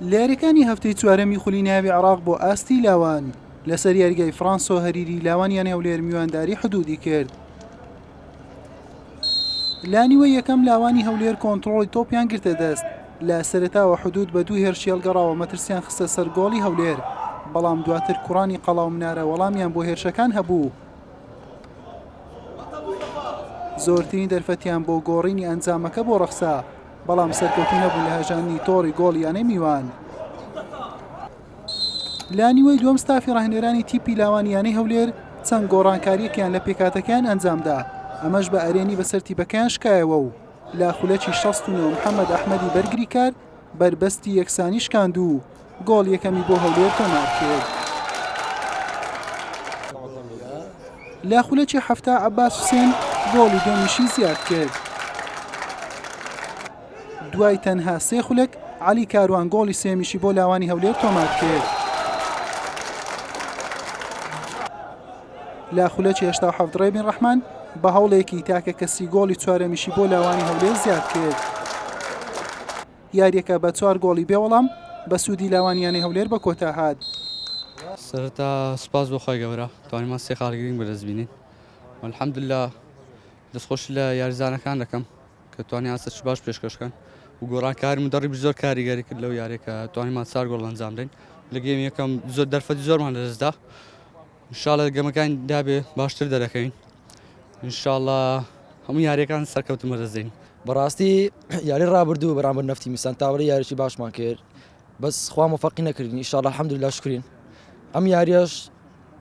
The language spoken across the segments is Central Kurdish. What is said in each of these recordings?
لە یاریەکانی هەفتەی چوارەمی خولی نایابی عێراق بۆ ئاستی لاوان لەسەر یاریگای فرانسۆ هەریری لاوان یانەی هەولێر میوانداری حدودی کرد. لە نیوەی یەکەم لاوانی هەولێر کۆنتڕۆڵی تۆپیان گرتە دەست، لە سەرەتاوە حدود بە دوو هێرشی هەڵگەڕاوە مەترسیان خستە سەر گۆڵی هەولێر، بەڵام دواتر کوڕانی قەڵا و منارە وەڵامیان بۆ هێرشەکان هەبوو، زۆرترین دەرفەتیان بۆ گۆڕینی ئەنجامەکە بۆ ڕەخسا، بەڵام سەرکەوتوو نەبوون لە هەژاندنی تۆڕی گۆڵی یانەی میوان. لە نیوەی دووەم ستافی ڕاهێنەرانی تیپی لاوانی یانەی هەولێر چەند گۆڕانکارییەکیان لە پێکهاتەکەیان ئەنجامدا، ئەمەش بە ئەرێنی بەسەر تیپەکەیان شکایەوە و لە خولەکی 69 محەمەد ئەحمەدی بەرگریکار بەربەستی یەکسانی شکاند و گۆڵ یەکەمی بۆ هەولێر تۆمارکرد. لە خولەکی 70 عەباس حوسێن گۆڵی دووەمیشی زیادکرد. دوای تەنها سێ خولەک عەلی کاروان گۆڵی سێمیشی بۆ لاوانی هەولێر تۆمارکرد. لە خولەکی 87 ڕێبین ڕەحمان بە هەوڵێکی تاکە کەسی گۆڵی چوارەمیشی بۆ لاوانی هەولێر زیاد کرد. یاریەکە بە چوار گۆڵی بێوەڵام بە سوودی لاوانی یانەی هەولێر بە کۆتا هات. سەرەتا سوپاس بۆ خوای گەورە توانیمان سێ خاڵی گرنگ بەدەست بینین والحمدللە دەستخۆشی لە یاریزانەکان دەکەم کە توانیان ئاستێکی باش پێشکەش کەن و گۆڕانکاری مدەڕیب زۆر کاریگەری کرد لەو یاریە کە توانیمان چار گۆڵ ئەنجام دەین لە گێمی یەکەم زۆر دەرفەتی زۆرمان لەدەستدا ئینشاءاللە لە گەمەکانی دابێ باشتر دەرەکەین ئینشاءاللە هەموو یاریەکان سەرکەوتن بەدەست دێنین. بەڕاستی یاری ڕابردوو بەرامبەر نەفتی میسان تاوەری یاریی باشمان کرد بەس خوا مۆفەقی نەکردین ئیشاڵە الحەمدللە شکرین ئەم یاریەش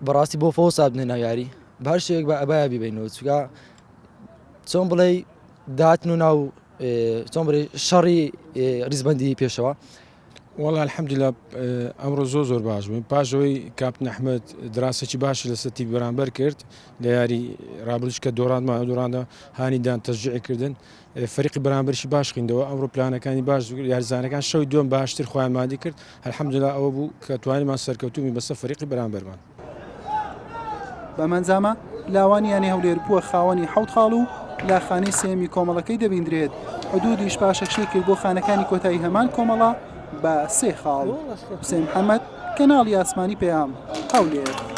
بەڕاستی بۆ فەوز هاتنە ناو یاری بە هەر شێوەیەک بە ئەبایە بیبەینەوە چونکە چۆن بڵێ داهاتن و ناو چۆن بڵێ شەڕی ریزبندی پێشەوە وەڵا الحمدلله ئەمڕۆ زۆر زۆر باش بووین پاش ئەوەی کاپتن ئەحمد دراسێکی باشی لەسەر تیپ بەرامبەر کرد لە یاری رابردوش کە دۆڕاندمان دۆڕاندە هانی دان تەشجیعی کردن فەریقی بەرامبەرشی باش خویندەوە ئەمڕۆ پلانەکانی باش یاریزانەکان شەوی دووەم باشتر خۆیان مادی کرد الحمدلله ئەوە بوو کە توانیمان سەرکەوتوو بین بەسەر فەریقی بەرامبەرمان. بەم ئەنجامە لاوانی یانەی هەولێر بووە خاوەنی حەوت خاڵ و لە خانەی سێیەمی کۆمەڵەکەی دەبیندرێت، حدودیش پاشەکشەی کرد بۆ خانەکانی کۆتایی هەمان کۆمەڵە بە سێ خاڵ. حوسێن محەمەد، کەناڵی ئاسمانی پەیام، هەولێر.